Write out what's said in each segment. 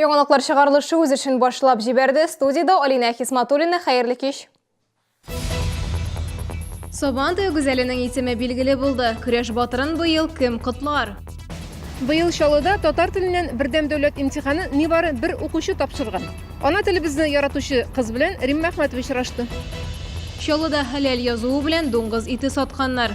Яңалыклар чыгарылышы үз эшен башлап җибәрде. Студиядә Алинә Хисматуллина. Хәерле кич. Сабан туе гүзәленең исеме билгеле булды. Көрәш батырын быел кем котлар? Быел Чаллыда татар теленнән бердәм дәүләт имтиханын нибары бер укучы тапшырган. Ана телебезне яратучы кыз белән Римма Әхмәтова очрашты. Чаллыда хәләл язуы белән дуңгыз ите сатканнар.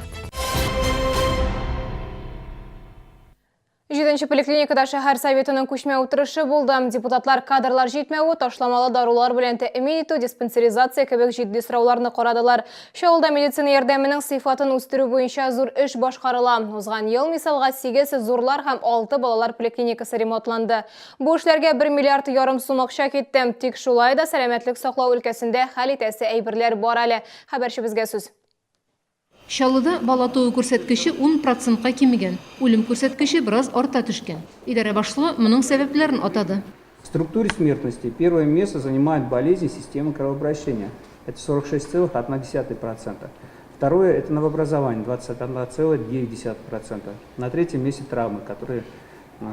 Җиденче поликлиникада шәһәр советының күчмә утырышы булды. Депутатлар кадрлар җитмәве, ташламалы дарулар белән тәэмин итү, диспансеризация кебек җитди сорауларны карадылар. Чаллыда медицина ярдәменең сыйфатын үстерү буенча зур эш башкарыла. Узган ел, мисалга, 8 зурлар һәм 6 балалар поликлиникасы ремонтланды. Бу эшләргә 1 миллиард ярым сум акча китте. Тик шулай да сәламәтлек саклау өлкәсендә хәл итәсе әйберләр бар әле. Хәбәрчебезгә сүз. Чаллыда бала туу күрсәткече ун процентка кимегән, үлем күрсәткече бераз арта төшкән. Идарә башлыгы моның сәбәпләрен атады. В структуре смертности первое место занимает болезни системы кровообращения, это 46,1 процента. Второе, это новообразование, 21,9 процента. На третьем месте травмы, которые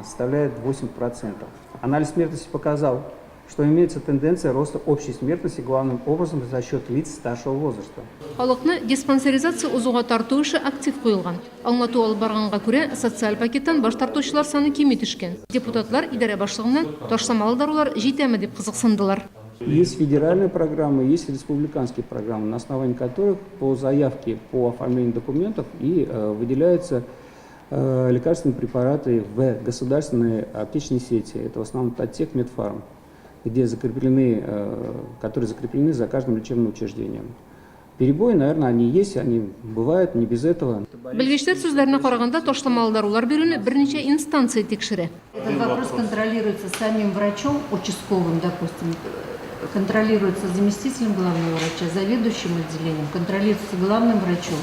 составляют 8 процентов. Анализ смертности показал, что имеется тенденция роста общей смертности главным образом за счет лиц старшего возраста. Халыкны диспансеризация узуга тарту эше актив куелган. Аңлату алып барганга күрә, социаль пакеттан баш тартучылар саны кими төшкән. Депутатлар идарә башлыгыннан ташламалы дарулар җитәме дип кызыксындылар. Есть федеральная программа, есть республиканские программы, на основании которых по заявке по оформлению документов и выделяются лекарственные препараты в государственные аптечные сети. Это в основном Татек, Медфарм, где закреплены, которые закреплены за каждым лечебным учреждением. Перебои, наверное, они есть, они бывают, не без этого. Белгечләр сүзләренә караганда, ташламалы дарулар бирүне берничә инстанция тикшерә. Этот вопрос контролируется самим врачом, участковым, допустим, контролируется заместителем главного врача, заведующим отделением, контролируется главным врачом,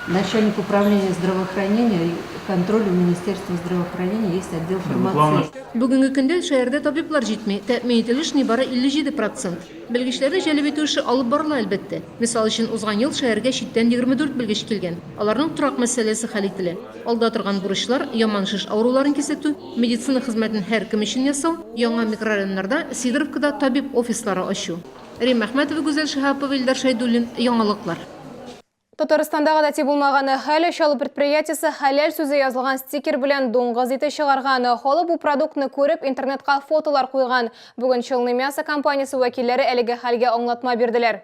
начальник управления здравоохранения, и контроль у Министерства здравоохранения есть отдел фармации. Бүгенге көндә шәһәрдә табиблар җитми, тәэмин ителеш нибары 57 процент. Белгечләрне җәлеп итү эше алып барыла, әлбәттә. Мисал өчен, узган ел шәһәргә читтән 24 белгеч килгән. Аларның торак мәсьәләсе хәл ителә. Алда торган бурычлар, яман шеш авыруларын кисәтү, медицина хезмәтен һәркем өчен ясау, яңа микрорайоннарда, Сидоровкада табиб офислары ачу. Римма Әхмәтова, Гүзәл Шиһапова, Илдар Шәйдуллин, Яңалыклар. Татарстанда гадәти булмаган хәл, Чаллы предприятиесе хәләл сүзе язылган стикер белән дуңгыз ите чыгарган. Халык бу продуктны күреп, интернетка фотолар куйган. Бүген Челны мясо компаниясе вәкилләре әлеге хәлгә аңлатма бирделәр.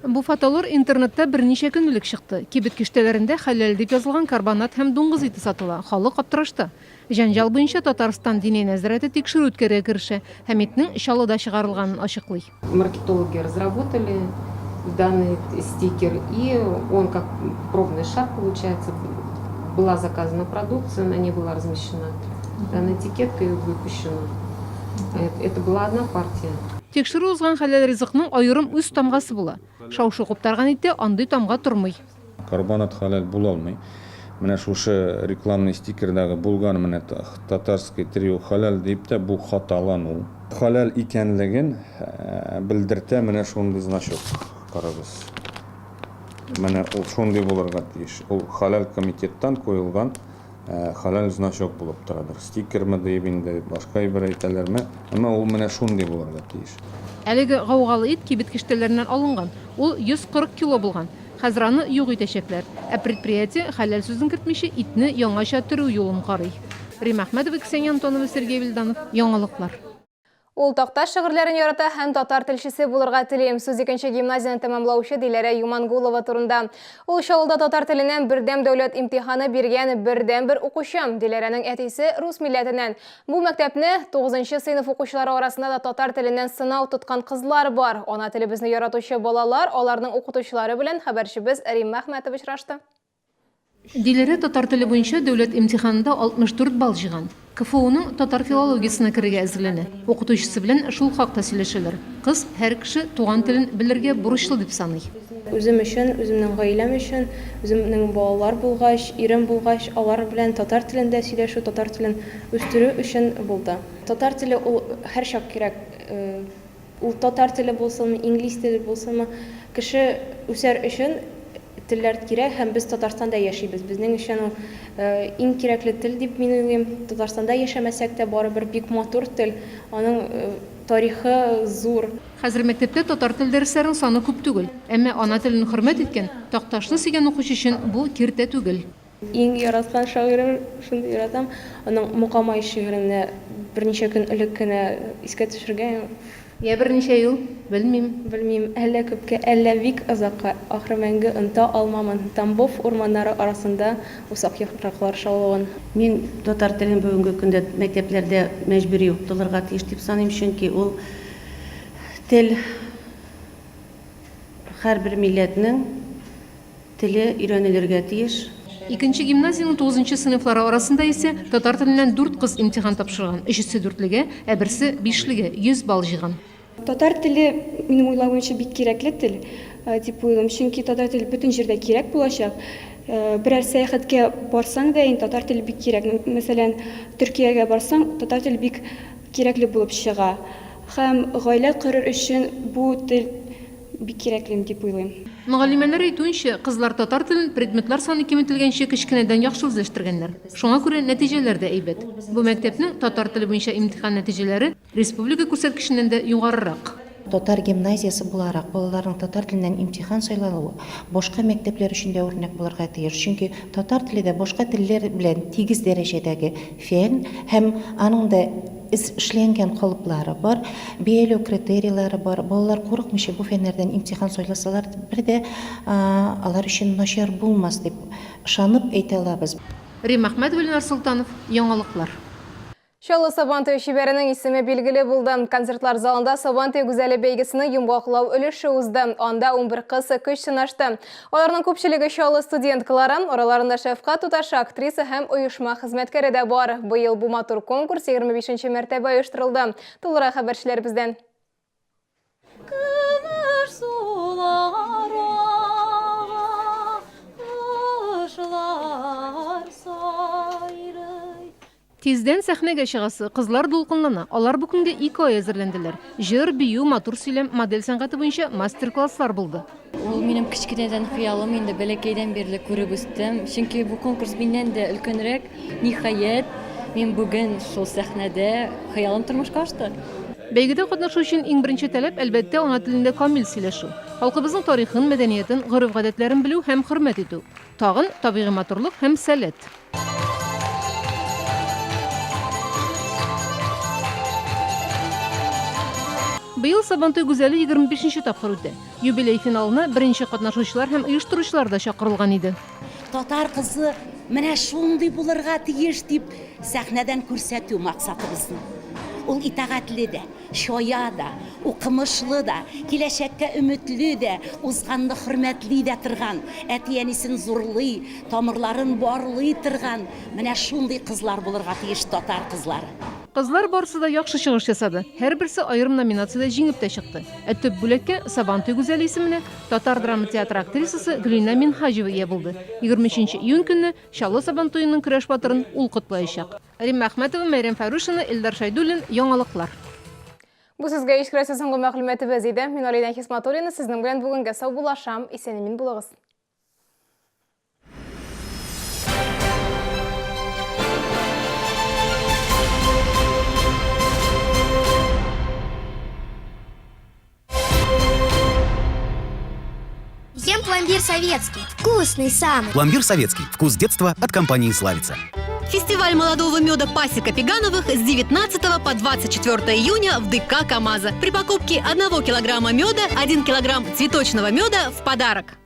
Бу фотолар интернетта берничә көн элек чыкты. Кибет киштәләрендә хәләл дип язылган карбонат һәм дуңгыз ите сатыла. Халык аптырашта. Җәнҗал буенча Татарстан Диния нәзарәте тикшерү үткәрергә керешә һәм итнең Чаллыда чыгарылганын ачыклый. Маркетологи разработали данный стикер, и он как пробный шар получается. Была заказана продукция, на ней была размещена данная этикетка и выпущена. Это была одна партия. Тикшерү узган хәләл ризыкның аерым үз тамгасы була. Шау-шу куптарган иттә андый тамга тормый. Карбонат хәләл була алмый. Менә шушы рекламный стикердагы булган менә татарский трио хәләл дип тә бу хаталану. Хәләл икәнлеген белдертә менә шундый значок. Карагыз. Менә ул шундый булырга тиеш. Ул хәләл комитеттан куелган хәләл значок булып торадыр. Стикермы диеп инде, башка әйбер әйтәләрме, әмма ул менә шундый булырга тиеш. Әлеге гаугалы ит кибет киштәләреннән алынган. Ул 140 кило булган. Хәзер аны юк итәчәкләр. Ә предприятие, хәләл сүзен кертмичә, итне яңача төрү юлын карый. Римма Әхмәтова, Ксения Антонова, Сергей Вильданов. Яңалыклар. Ул Такташ шигырьләрен ярата һәм татар телчесе булырга тели. Сүз икенче гимназияне тәмамлаучы Диләрә Юмангулова турында. Ул Чаллыда татар теленнән бердәм дәүләт имтиханы биргән бердәнбер укучы. Диләрәнең әтисе рус милләтеннән. Бу мәктәпне тугызынчы сыйныф укучылары арасында да татар теленнән сынау тоткан кызлар бар. Ана телебезне яратучы балалар, аларның укытучылары белән хәбәрчебез Римма Әхмәтова очрашты. Диләрә татар теле буенча дәүләт имтиханында 64 балл җыйган. КФУның татар филологиясенә керергә әзерләнә. Укытучысы белән шул хакта сөйләшәләр. Кыз һәр кеше туган телен белергә бурычлы дип саный. Үзем өчен, үземнең гаиләм өчен, үземнең балалар булгач, ирем булгач, алар белән татар телендә сөйләшү, татар телен үстерү өчен булды. Татар теле ул һәрчак кирәк. Ул татар теле булсынмы, инглиз теле булсынмы, кеше үсәр өчен Телләр кирәк һәм без Татарстанда яшибез. Безнең өчен ул иң кирәкле тел дип мин уйлыйм. Татарстанда яшәмәсәк тә, барыбер бик матур тел, аның тарихы зур. Хәзер мәктәптә татар тел дәресләренең саны күп түгел. Әмма ана телен хөрмәт иткән, Такташны сөйгән укучы өчен бу киртә түгел. Иң яраткан шагыйрем, шундый яратам. Аның Мокамай шигырен менә берничә көн элек кенә искә төшергән. Йә берничә юл, белмим. Белмим, әллә күпкә, әллә бик озакка, ахры мәңге онта алмамын Тамбов урманнары арасында усак яфраклар шаулавын. Мин татар телен бүгенге көндә мәктәпләрдә мәҗбүри укытылырга тиеш дип саныйм, чөнки ул тел һәрбер милләтнең Теле өйрәнелергә тиеш. Икенче гимназиянең тугызынчы сыйныфлары арасында исә татар теленнән дүрт кыз имтихан тапшырган, өчесе дүртлегә, ә берсе бишлегә 100 балл җыйган. Татар теле, минем уйлавымча, бик кирәкле тел дип уйлыйм, чөнки татар теле бөтен җирдә кирәк булачак. Берәр сәяхәткә барсаң да инде татар теле бик кирәк. Мәсәлән, Төркиягә барсаң, татар теле бик кирәкле булып чыга. Һәм гаилә корыр өчен бу тел Бик кирәкле дип уйлыйм. Мөгаллимәләр әйтүенчә, кызлар татар телен предметлар саны киметелгәнче кечкенәдән яхшы үзләштергәннәр. Шуңа күрә нәтиҗәләр дә әйбәт. Бу мәктәпнең татар теле буенча имтихан нәтиҗәләре республика күрсәткеченнән дә югарырак. Татар гимназиясе буларак, балаларның татар теленнән имтихан сайлалуы башка мәктәпләр өчен дә үрнәк булырга тиеш. Чөнки татар теле дә башка телләр белән тигез дәрәҗәдәге фән һәм аның да эшләнгән калыплары бар, бәяләү критерийлары бар. Балалар курыкмыйча бу фәннәрдән имтихан сайласалар, бер дә алар өчен начар булмас дип ышанып әйтә алабыз. Римма Әхмәтова, Ленар Солтанов, Яңалыклар. Чаллы Сабантуе чибәренең исеме билгеле булды. Концертлар залында Сабантуе гүзәле бәйгесенең йомгаклау өлеше узды. Анда 11 кыз көч сынашты. Аларның күпчелеге Чаллы студенткалары, араларында шәфкать туташы, актриса һәм оешма хезмәткәре дә бар. Быел бу матур конкурс 25 нче мәртәбә оештырылды. Тулырак хәбәрчеләребездән. Көмеш сулар ага, кошлар сайрый. Тиздән сәхнәгә чыгасы, кызлар дулкынлана. Алар бу көнгә ике ай әзерләнделәр. Җыр, бию, матур сөйләм, модель сәнгате буенча мастер-класслар булды. Ул минем кечкенәдән хыялым инде, бәләкәйдән бирле күреп үстем. Чөнки бу конкурс миннән дә өлкәнрәк. Ниһаять, мин бүген шул сәхнәдә, хыялым тормышка ашты. Бәйгедә катнашу өчен иң беренче таләп, әлбәттә, ана телендә камил сөйләшү. Халкыбызның тарихын, мәдәниятен, гореф-гадәтләрен белү һәм хөрмәт итү. Тагын, табигый матурлык һәм сәләт. Быел Сабантуй гүзәле 25 нче тапкыр үтә. Юбилей финалына беренче катнашучылар һәм оештыручылар да чакырылган иде. Татар кызы менә шундый булырга тиеш дип сәхнәдән күрсәтү максатыбызның. Ул итагатьле дә, Чая да, укымышлы да, киләчәккә өметле дә, узганны хөрмәтли дә торган, әти-әнисен зурлый, тамырларын барлый торган менә шундый кызлар булырга тиеш татар кызлары. Кызлар барысы да яхшы чыгыш ясады, һәрберсе аерым номинациядә җиңеп тә чыкты. Ә төп бүләккә, Сабантуй гүзәле исеменә, Татар драма театры актрисасы Гөлинә Минһаҗева ия булды. 23 нче июнь көнне Чаллы Сабантуеның көрәш батырын ул котлаячак. Римма Әхмәтова, Мәйрәм Фәрүшина, Эльдар Шәйдуллин, Яңалыклар. Бу сезгә ишкерәсе соңгы мәгълүматыбыз иде. Мин Алинә Хисматуллина сезнең белән бүгенгә саубуллашам. Исән-имин булыгыз. Ем пломбир советский. Вкусный самый. Пломбир советский. Вкус детства от компании «Славица». Фестиваль молодого меда «Пасека Пегановых» с 19 по 24 июня в ДК «КамАЗа». При покупке 1 килограмма меда 1 килограмм цветочного меда в подарок.